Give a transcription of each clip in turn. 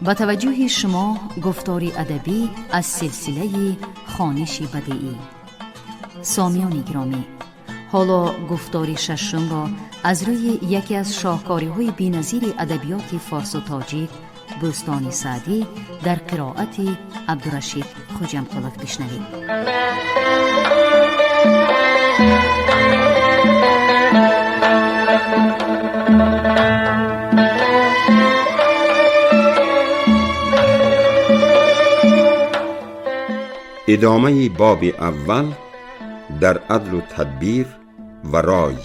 Ба таваҷҷӯҳи шумо гуфтори адабӣ аз силсилаи хониши бадиӣ. Сомиёни гиромӣ, ҳоло гуфтори шашумро аз рӯи яке аз шоҳкориҳои беназири адабиёти форсу тоҷик, Бӯстони Саъдӣ, дар қироати Абдурашид Хуҷамқулов бишнавед. Идомаи боби аввал дар адлу тадбир ва рой.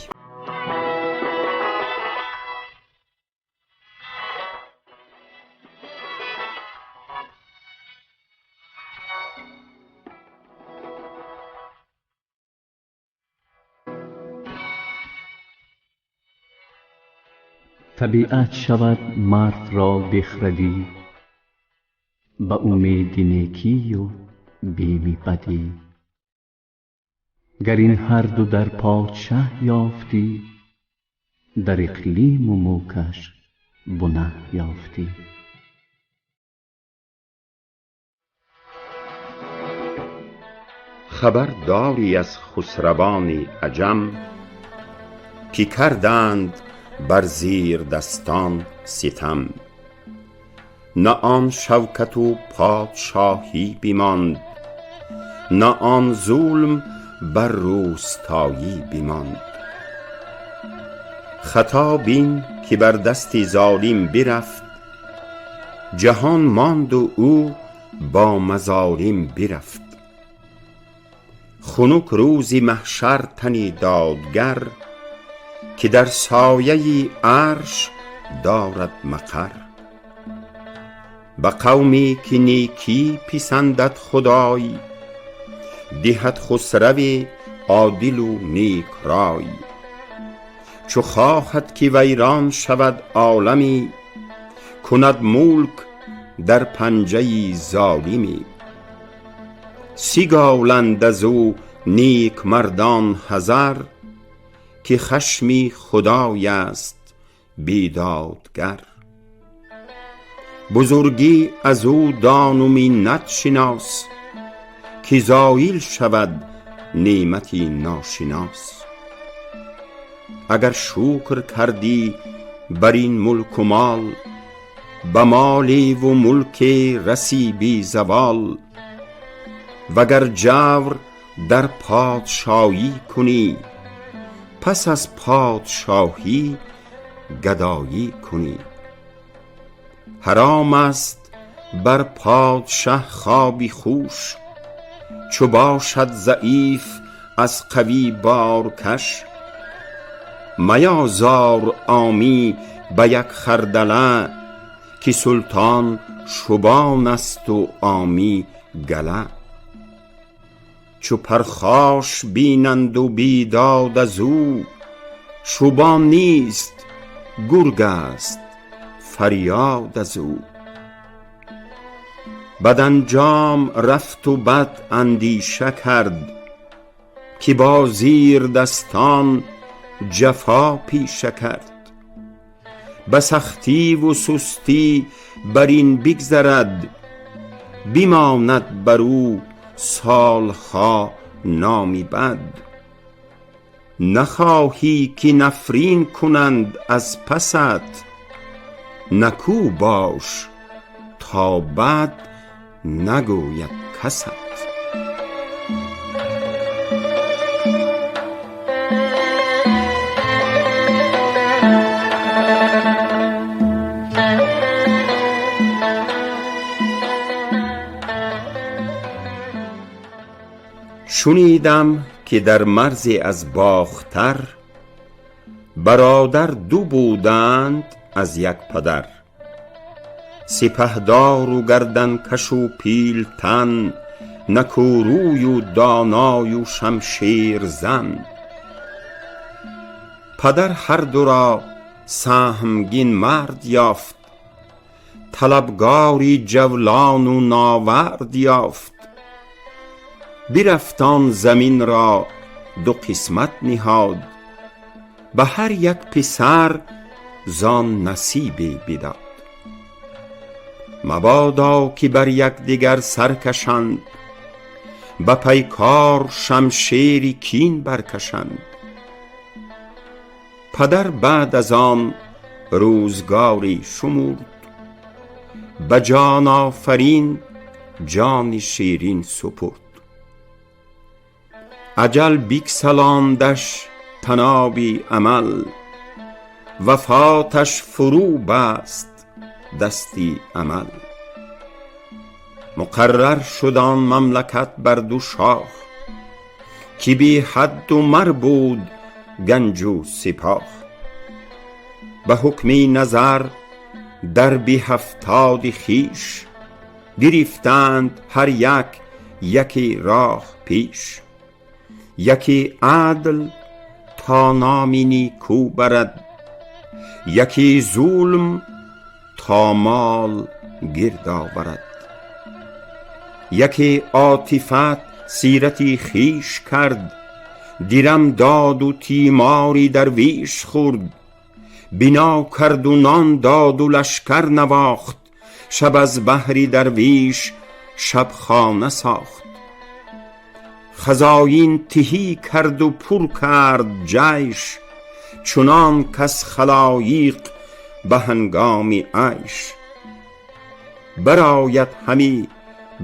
Табиат шавад мардро бехрадӣ, ба умеди некию бими бадӣ. Гар ин ҳарду дар подшаҳ ёфтӣ, дар иқлиму мулкаш бунаҳ ёфтӣ. Хабар дорӣ аз хусравони аҷам, ки карданд бар зирдастон ситам. На он шавкату подшоҳӣ бимонд, на он зулм бар روستایی بماند. خطا بین که بر دست ظالم برفت، جهان ماند و او با مظالم برفت. خنک روزی محشر تنی دادگر، که در سایه عرش دارد مقر. به قومی که نیکی پسندد خدای، دهد خسرو عادل و نیک رای. چو خواهد که ویران شود عالمی، کند ملک در پنجه ظالمی. سگالند از او نیک مردان حذر، که خشم خدای است بیدادگر. بزرگی از او دان و منت شناس، که زایل شود نعمت ناشناس. اگر شکر کردی بر این ملک و مال، به مالی و ملک رسی بی زوال. وگر جور در پادشاهی کنی، پس از پادشاهی گدایی کنی. حرام است بر پادشه خوابی خوش، چو باشد ضعیف از قوی بارکش. میازار عامی به یک خردله، که سلطان شبان است و عامی گله. چو پرخاش بینند و بیداد از او، شبان نیست گرگ است فریاد از او. بد انجام رفت و بد اندیشه کرد، که با زیردستان جفا پیشه کرد. به سختی و سستی بر این بگذرد، بماند بر او سالها نام بد. نخواهی که نفرین کنند از پست، نکو باش تا بد نگوید کست. شنیدم که در مرزی از باختر، برادر دو بودند از یک پدر. سپهدار و گردنکش و پیلتن، نکوروی و دانای و شمشیر زن. پدر هر دو را سهمگین مرد یافت، طلبگاری جولان و ناورد یافت. برفت آن زمین را دو قسمت نهاد، به هر یک پسر زان نصیبی بداد. مبادا که بر یکدیگر سر کشند، به پیکار شمشیر کین برکشند. پدر بعد از آن روزگاری شمرد، به جان آفرین جان شیرین سپرد. اجل بگسلاندش طناب امل، وفاتش فرو بست دست عمل. مقرر شد آن مملکت بر دو شاخ، که بی حد و مر بود گنج و سپاه. به حکم نظر در به 70 خویش، گرفتند هر یک یکی راه پیش. یکی عدل تا نام نیکو برد، یکی ظلم تا مال گرد آورد. یکی عاطفت سیرت خویش کرد، درم داد و تیمار درویش خورد. بنا کرد و نان داد و لشکر نواخت، شب از بهر درویش شبخانه ساخت. خزاین تهی کرد و پر کرد جیش، چنان کز خلایق به هنگام عیش. برآید همی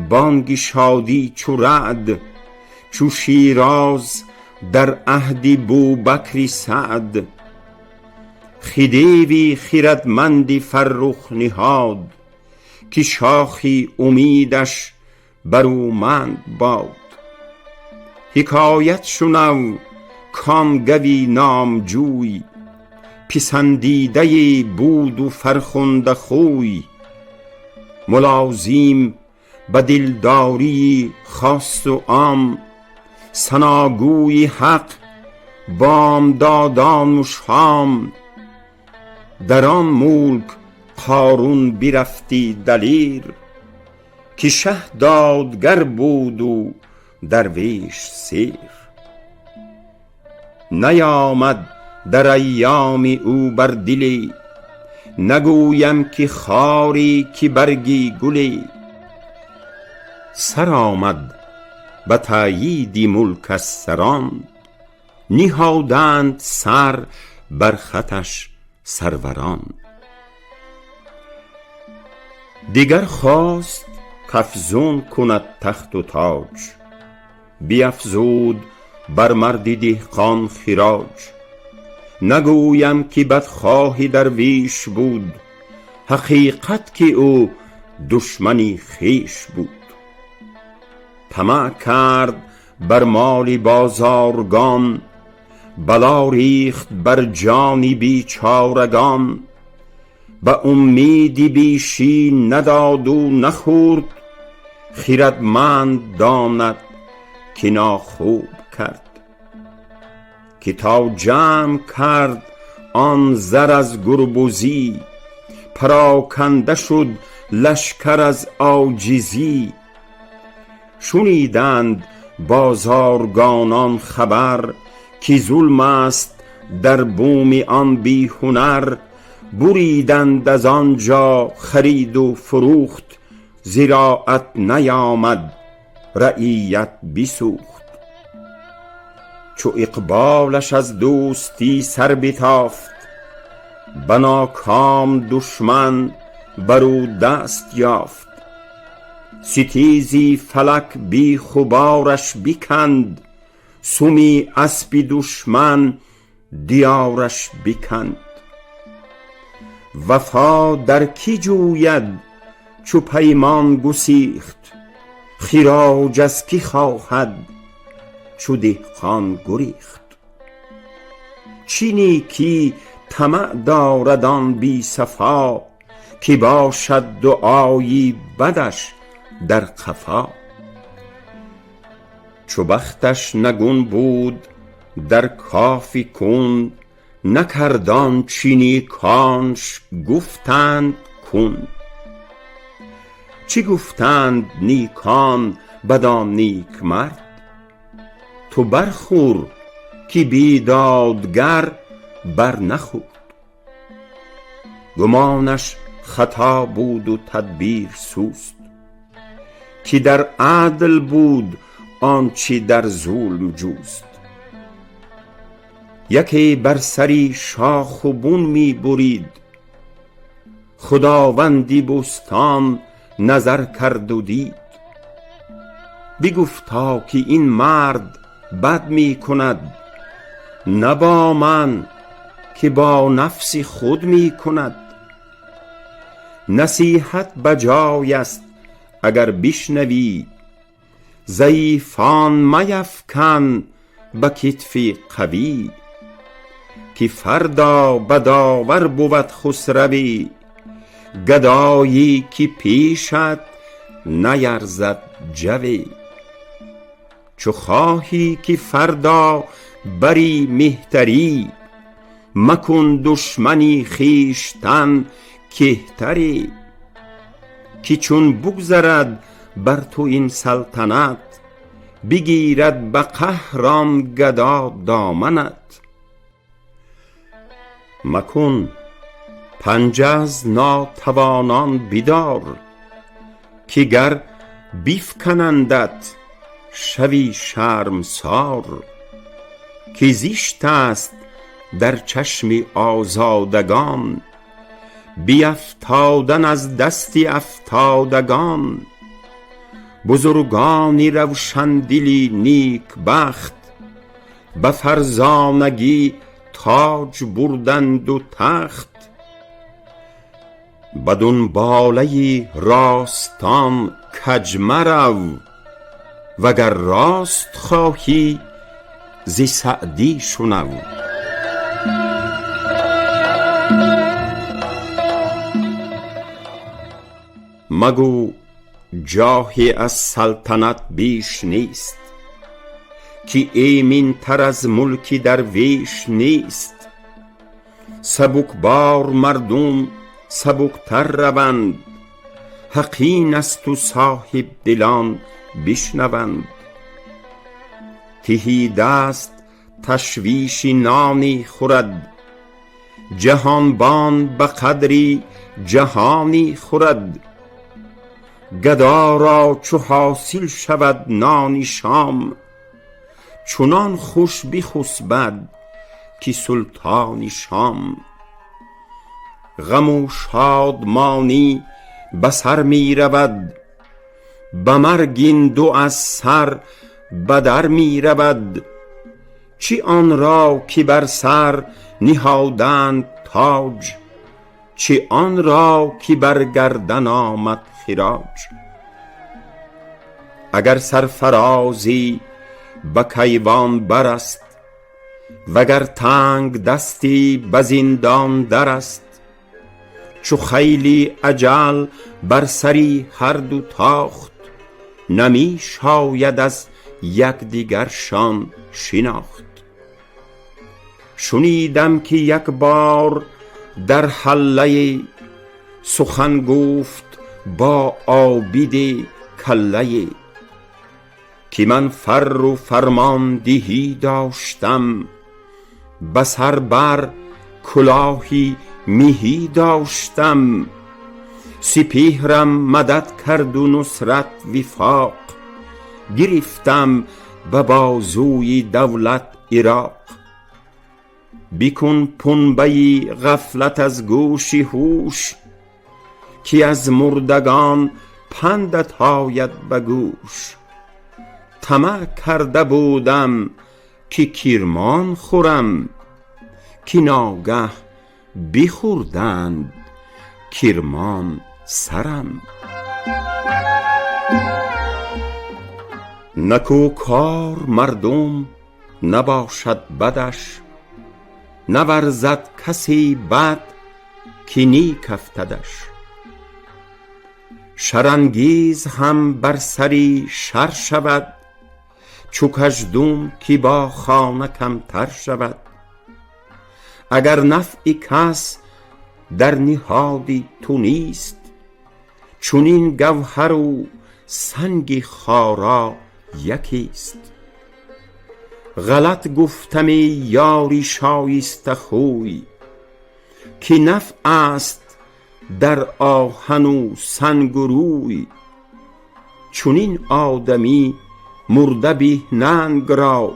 بانگ شادی چو رعد، چو شیراز در عهد بوبکر سعد. خدیوی خردمند فرخ نهاد، که شاخ امیدش برومند باد. حکایت شنو کان گوی نامجوی، پسندیده بود و فرخنده خوی. ملازم به دلداری خاص و عام، ثناگوی حق بامدادان و شام. در آن ملک قارون برفتی دلیر، که شه دادگر بود و درویش سیر. نیامد در ایام او بر دلی، نگویم که خاری که برگی گلی. سر آمد به تأیید ملک از سران، نهادند سر بر خطش سروران. دیگر خواست کافزون کند تخت و تاج، بیفزود بر مرد دهقان خراج. نگویم که بدخواه درویش بود، حقیقت که او دشمن خویش بود. طمع کرد بر مال بازارگان، بلا ریخت بر جان بیچارگان. به امید بیشی نداد و نخورد، خردمند داند که ناخوب کرد. که تا جمع کرد آن زر از گربزی، پراکنده شد لشکر از عاجزی. شنیدند بازارگانان خبر، که ظلم است در بوم آن بی هنر. بریدند از آنجا خرید و فروخت، زراعت نیامد رعیت بسوخت. چو اقبالش از دوستی سر بتافت، به ناکام دشمن بر او دست یافت. ستیزی فلک بیخ و بارش بکند، سمی اسپ دشمن دیارش بکند. وفا در کی جوید چو پیمان گسیخت، خراج از کی خواهد چو دهقان گریخت. چه نیکی طمع دارد آن بی صفا، که باشد دعای بدش در قفا. چو بختش نگون بود در کاف کون، نکرد آنچه نیکانش گفتند کون. چه گفتند نیکان بدان نیک مرد، تو برخور که بیدادگر بر نخورد. گمانش خطا بود و تدبیر سست. که در عدل بود آنچه در ظلم جست. یکی بر سری شاخ و بن می برید، خداوند بستان نظر کرد و دید. بگفتا که این مرد بد می کند، نه با من که با نفس خود می کند. نصیحت بجای است اگر بشنوی، ضعیفان میفکن به کتف قوی. که فردا به داور بود خسروی، گدایی که پیشت نیرزد جوی. چو خواهی که فردا بری مهتری، مکن دشمنی خویشتن کهتری. که چون بگذرد بر تو این سلطنت، بگیرد به قهر آن گدا دامنت. مکن پنجه از ناتوانان بدار، که گر بیفکنندت شوی شرمسار. که زشت است در چشم آزادگان، بیفتادن از دست افتادگان. بزرگان روشن دل نیکبخت، به فرزانگی تاج بردند و تخت. به دنباله راستان کج مرو، وگر راست خواهی ز سعدی شنو. مگو جاهی از سلطنت بیش نیست، که ایمن تر از ملک درویش نیست. سبکبار مردم سبکتر روند، حق این است و صاحب دلان بشنوند. تهی دست تشویش نانی خورد، جهانبان به قدر جهانی خورد. گدا را چو حاصل شود نان شام، چنان خوش بخسبد که سلطان شام. غم و شادمانی به سر می رود، به مرگ این دو از سر به در می رود. چه آن را که بر سر نهادند تاج، چه آن را که بر گردن آمد خراج. اگر سرفرازی به کیوان بر است، وگر تنگ دستی به زندان در است. چو خیل اجل بر سر هر دو تاخت، نمی شاید از یکدیگرشان شناخت. شنیدم که یک بار در حله، سخن گفت با عابد کله. که من فر و فرماندهی داشتم، به سر بر کلاه مهی داشتم. سپهرم مدد کرد و نصرت وفاق، گرفتم به بازوی دولت عراق. بکن پنبه غفلت از گوش هوش، که از مردگان پندت آید به گوش. طمع کرده بودم که کرمان خورم، که ناگه بخوردند کرمان سرم. نکوکار مردم نباشد بدش، نورزد کسی بد که نیک افتدش. شرانگیز هم بر سری شر شود، چو کژدم که با خانه کمتر شود. اگر نفع کس در نهاد تو نیست، چنین گوهر و سنگ خارا یکیست. غلط گفتم ای یار شایسته خوی، که نفع است در آهن و سنگ و روی. چنین آدمی مرده به ننگ را،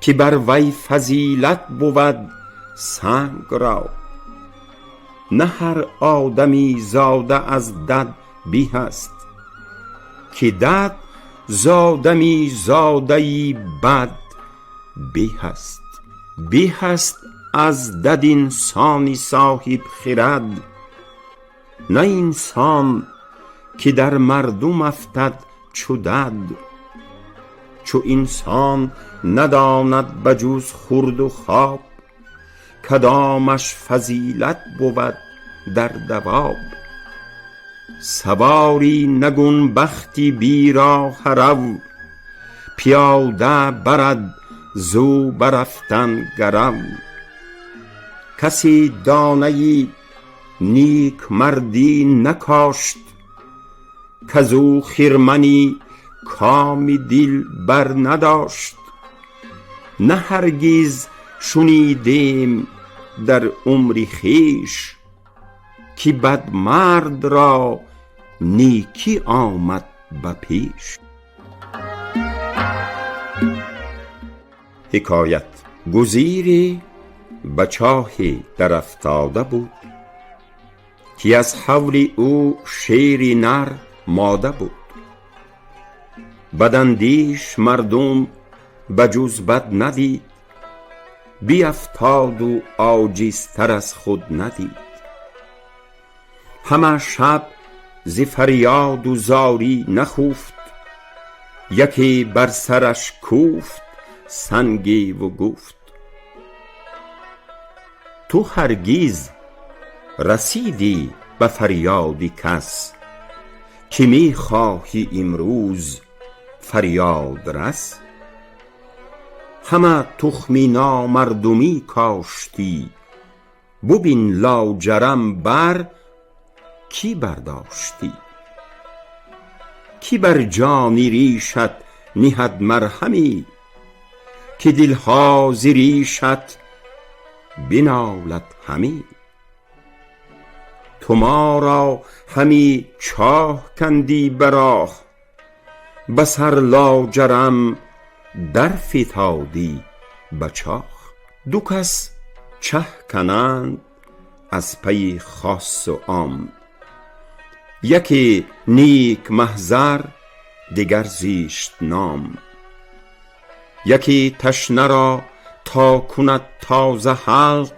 که بر وی فضیلت بود سنگ را. نه هر آدمی زاده از دد به است، که دد ز آدمی زاده بد به است. به است از دد انسان صاحب خرد، نه اینسان که در مردم افتد چو دد. چو انسان نداند به جز خورد و خواب، کدامش فضیلت بود در دواب. سواری نگون بختی بی راهه رو، پیاده برد زو برفتن گرو. کسی دانه نیکمردی نکاشت، کزو خرمنی کام دل بر نداشت. نه هرگز شنیدیم در عمر خویش، که بد مرد را نیکی آمد به پیش. حکایت: گزیری به چاهی در افتاده بود، که از هول او شیر نر ماده بود. بداندیش مردم به جز بد ندید، بیفتاد و عاجزتر از خود ندید. همه شب ز فریاد و زاری نخفت، یکی بر سرش کوفت سنگی و گفت: تو هرگز رسیدی به فریاد کس، که می خواهی امروز فریادرس؟ همه تخم نامردمی کاشتی، ببین لاجرم بر کی برداشتی. کی بر جان ریشت نهد مرهمی، که دلها ز ریشت بنالد همی. تو ما را همی چاه کندی به راه، به سر لاجرم در فتادی به چاه. دو کس چه کنند از پی خاص و عام، یکی نیک محضر دگر زشت نام. یکی تشنه را تا کند تازه حلق،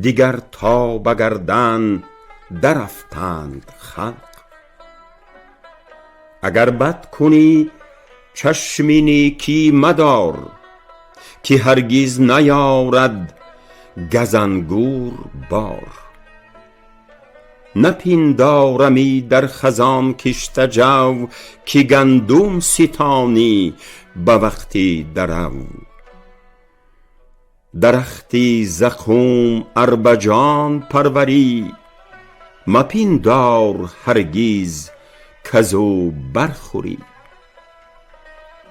دگر تا به گردن در افتند خلق. اگر بد کنی چشم نیکی مدار، که هرگز نیارد گز انگور بار. نپندارمی در خزان کشته جو، که گندم ستانی به وقت درو. درخت زقوم ار به جان پروری، مپندار هرگز کزو بر خوری.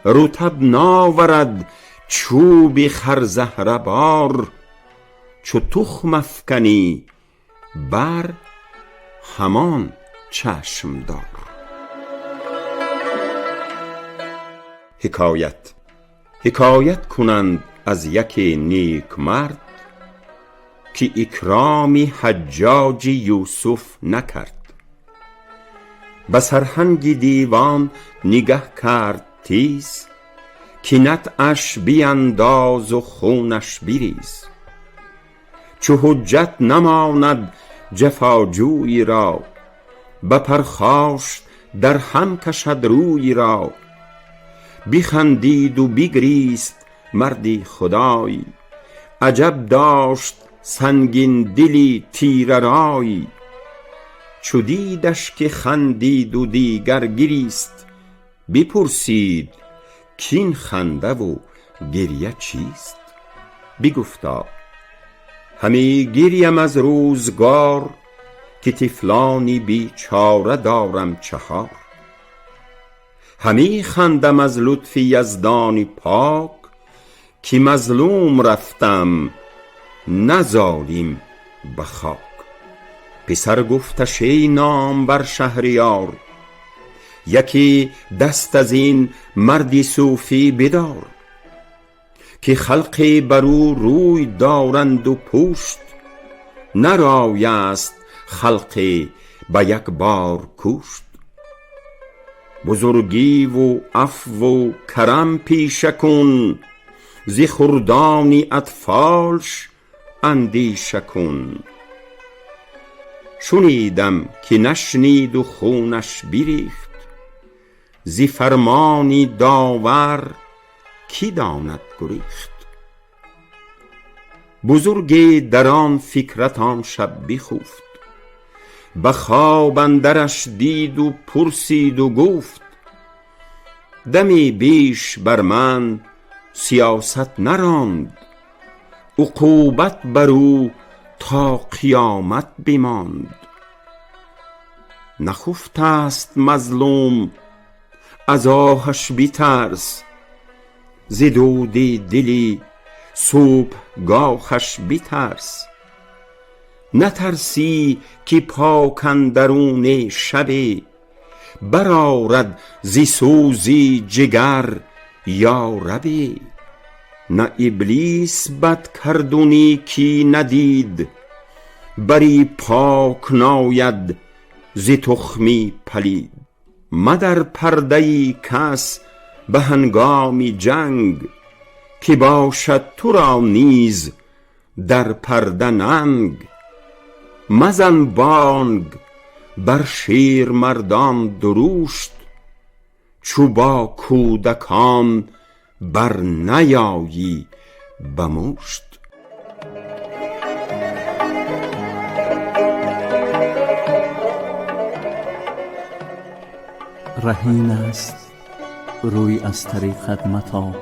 رطب ناورد چوب خرزهره بار، چو تخم افکنی بر همان چشم دار. حکایت: حکایت کنند از یکی نیک مرد، که اکرام حجاج یوسف نکرد. به سرهنگ دیوان نگه کرد تیز، که نطعش بینداز و خونش بریز. چو حجت نماند جفاجوی را، به پرخاش در هم کشد روی را. بخندید و بگریست مرد خدای، عجب داشت سنگین دل تیره رای. چو دیدش که خندید و دیگر گریست، بپرسید کاین خنده و گریه چیست؟ بگفتا همی گریم از روزگار، که طفلان بیچاره دارم چهار. همی خندم از لطف یزدان پاک، که مظلوم رفتم نه ظالم به خاک. پسر گفتش ای نامور شهریار، یکی دست از این مردی صوفی بدار، که خلقی بر او روی دارند و پشت، نه رای است خلقی به یک بار کشت. بزرگی و عفو و کرم پیشه کن، ز خردانی اطفالش اندیشه کن. شنیدم که نشنید و خونش بریخت، ز فرمانی داور کی داند گریخت. بزرگی در آن فکرت آن شب بخفت، به خواب اندرش دید و پرسید و گفت: دمی بیش بر من سیاست نراند، عقوبت بر او تا قیامت بماند. نخفته ست مظلوم، از آهش بترس، ز دود دل صبحگاهش بترس. نترسی که پاک اندرون شبی، برآرد ز سوزی جگر یا ربی. نه ابلیس بد کرد و نیکی ندید، بری پاک ناید ز تخمی پلید. مدر پرده کس به هنگام جنگ، که باشد تو را نیز در پرده ننگ. مزن بانگ بر شیرمردان درشت، چو با کودکان بر نیایی به مشت. ره این است روی از طریقت متاب،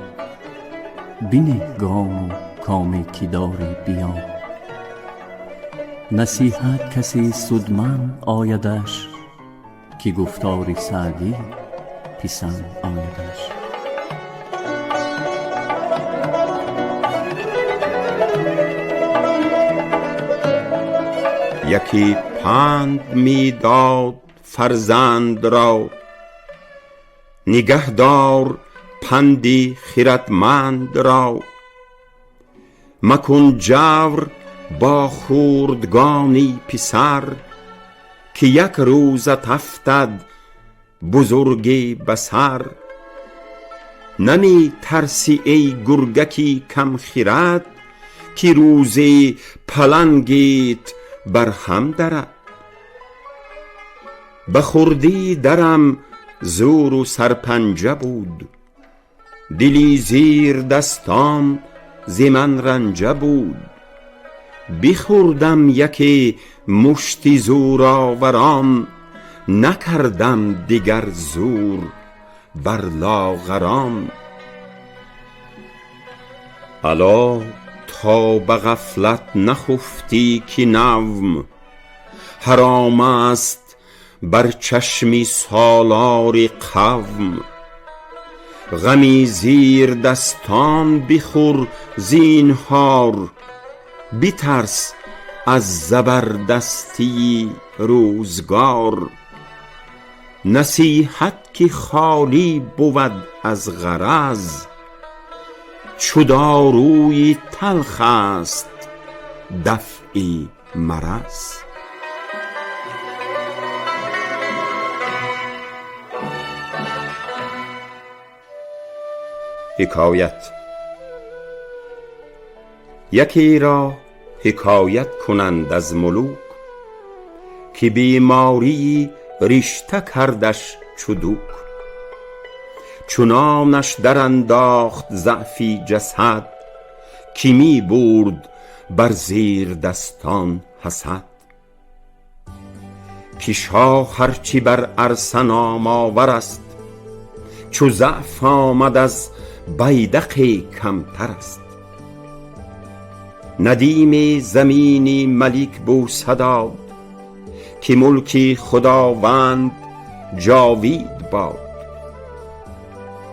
بنه گام و کامی که داری بیاب. نصیحت کسی سودمند آیدش، که گفتار سعدی پسند آیدش. یکی پند می داد فرزند را، نگهدار پندی خردمند را. مکن جور با خردگان ای پسر، که یک روزت افتد بزرگی به سر. نمی ترسی ای گرگکی کم خرد، که روزی پلنگیت بر هم درد. به خردی درم زور و سرپنجه بود، دلی زیردستان ز من رنجه بود. بخوردم یکی مشتی زورآوران، نکردم دگر زور بر لاغران. الا تا به غفلت نخفتی که نوم حرام است بر چشم سالار قوم. غمی زیردستان بخور زینهار، بترس از زبردستی روزگار. نصیحت که خالی بود از غرض، چو داروی تلخ است دفع مرض. حکایت. یکی را حکایت کنند از ملوک، که بیماری ریشته کردش چو دوک. چنانش در انداخت ضعفی جسد، که می برد بر زیردستان حسد. که شاه هر چه بر عرصه نام آور است، چو ضعف آمد از بیدقی کمتر است. ندیمی زمینی ملک بوسه داد، که ملک خداوند جاوید باد.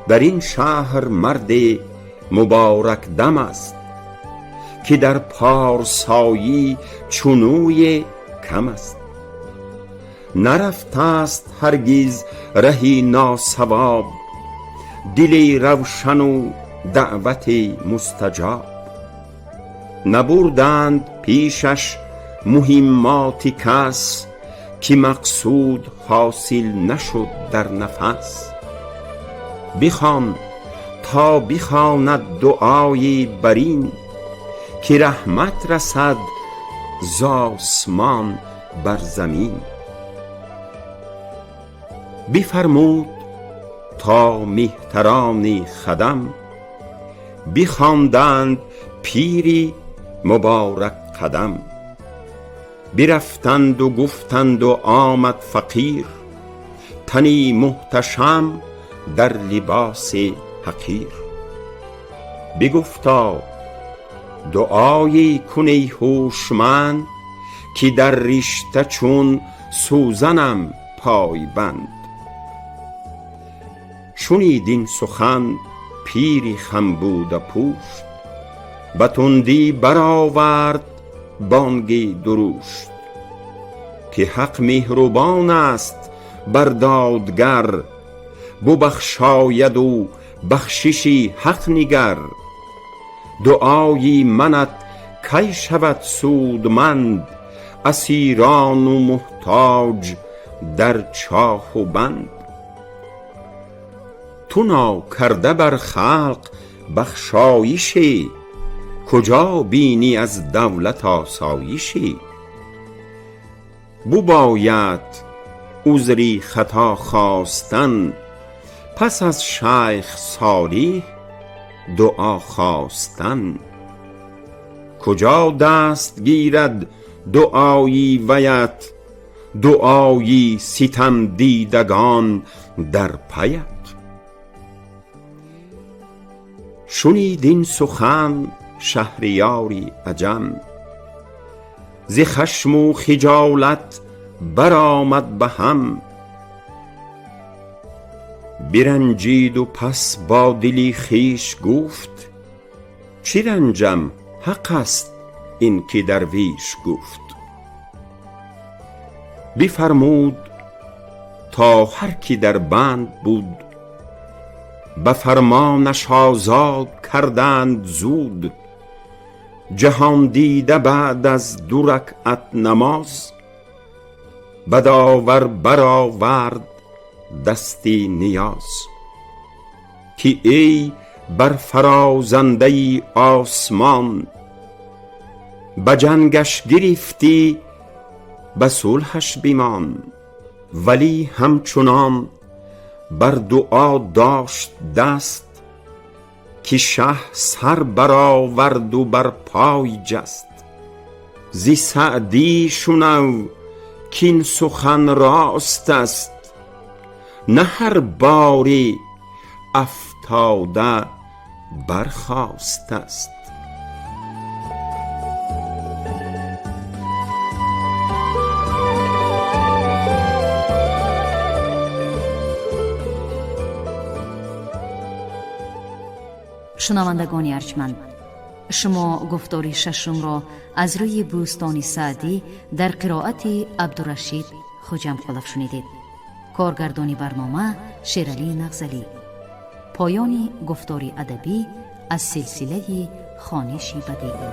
در این شهر مرد مبارک دم است، که در پارسایی چنوی کم است. Нарафтаст ҳаргиз раҳи носавоб, дили равшану даъвати мустаҷоб. Набурданд пешаш муҳиммоти кас, ки мақсуд ҳосил нашуд дар нафас. Бихон то бихонад дуои барин, ки раҳмат расад з осмон бар замин. Бифармуд то меҳтарони хадам, бихонданд пири муборакқадам. Бирафтанду гуфтанду омад фақир, тани муҳташам дар либоси ҳақир. Бигуфта: дуое кун эй ҳушманд, ки дар ришта чун сӯзанам пойбанд. Шунид ин сухан пири хамбуда пушт, ба тундӣ баровард бонги дурушт, ки ҳақ меҳрубон аст бар додгар, бубахшояду бахшиши ҳақ нигар. Дуои манат кай шавад судманд, асирону муҳтоҷ дар чоҳу банд? Ту нокарда бар халқ бахшоише, куҷо бинӣ аз давлат осоише? Бубояд узри хато хостан, пас аз шайх солеҳ дуо хостан. Куҷо даст гирад дуои вият, дуои ситамдидагон дар пайат? Шунид ин сухан шаҳриёри аҷам, зи хашму хиҷолат баромад ба ҳам. Биранҷиду пас бо дили хеш гуфт: чӣ ранҷам, ҳақ аст ин ки дарвиш гуфт. Бифармуд то ҳар ки дар банд буд, ба фармонаш озод карданд зуд. Ҷаҳондида баъд аз ду ракъат намоз, ба довар баровард дасти ниёз, ки эй барфарозандаи осмон, ба ҷангаш гирифтӣ, ба сулҳаш бимон. Валӣ ҳамчунон бар дуо дошт даст, ки шаҳ сар бароварду бар пой ҷаст. Зи Саъдӣ шунав, кин сухан рост аст: на ҳар боре афтода бархоста аст. Шунавандагони арҷманд, шумо гуфтори шашумро аз рӯи Бӯстони Саъдӣ дар қироати Абдурашид Хуҷамқулов шунидед. Коргардони барнома Шералӣ Нағзалӣ. Поёни гуфтори адабӣ аз силсилаи хониши бадеӣ.